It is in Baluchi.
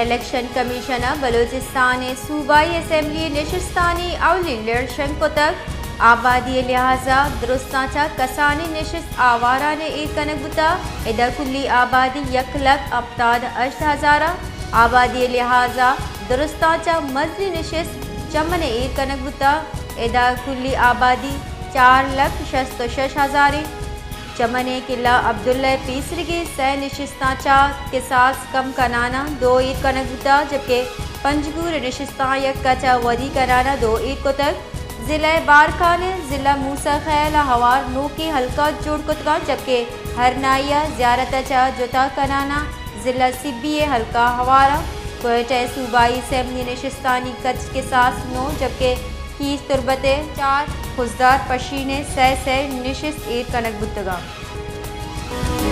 الیکشن کمیشن ءَ بلوچستان ءِ صوبائی اسمبلی نشستانی اولی لڑ شنگ کتگ۔ آبادی ءِ لحاظ ءَ درستاں چہ کسانیں نشست آواران ءَ ایر کنگ بوتگ۔ ادا کلی آبادی یک لکھ ہپتاد ہشت ہزار ءَ۔ آبادی ءِ لحاظ ءَ درستاں چہ مزنیں نشست چمن ءَ ایر کنگ بوتگ۔ ادا کلی آبادی چار لکھ شست ءُ شش ہزار انت۔ چمن ءِ قلعہ عبداللہ ءِ پیسریگیں سئے نشستاں چہ کساس کم کنان ءَ دو ایر کنگ بوتگ، جبکہ پنجگور ءِ نشستاں یک ءَ چہ ودی کنان ءَ دو ایر کتگ۔ ضلع بارکھان ءِ ضلع موسی خیل ءَ ہوار نوکیں حلقہ جوڑ کتگ انت، جبکہ ہرنائی ءَ زیارت ءَ چہ جتا کنان ءَ ضلع سبی ءِ حلقہ ہوار انت۔ کوئٹہ ءِ صوبائی اسمبلی نشستانی کچ کساس نو، جبکہ کیچ تربت ءِ چار، خضدار پشین ءِ سئے سئے نشست ایر کنگ بوتگ انت۔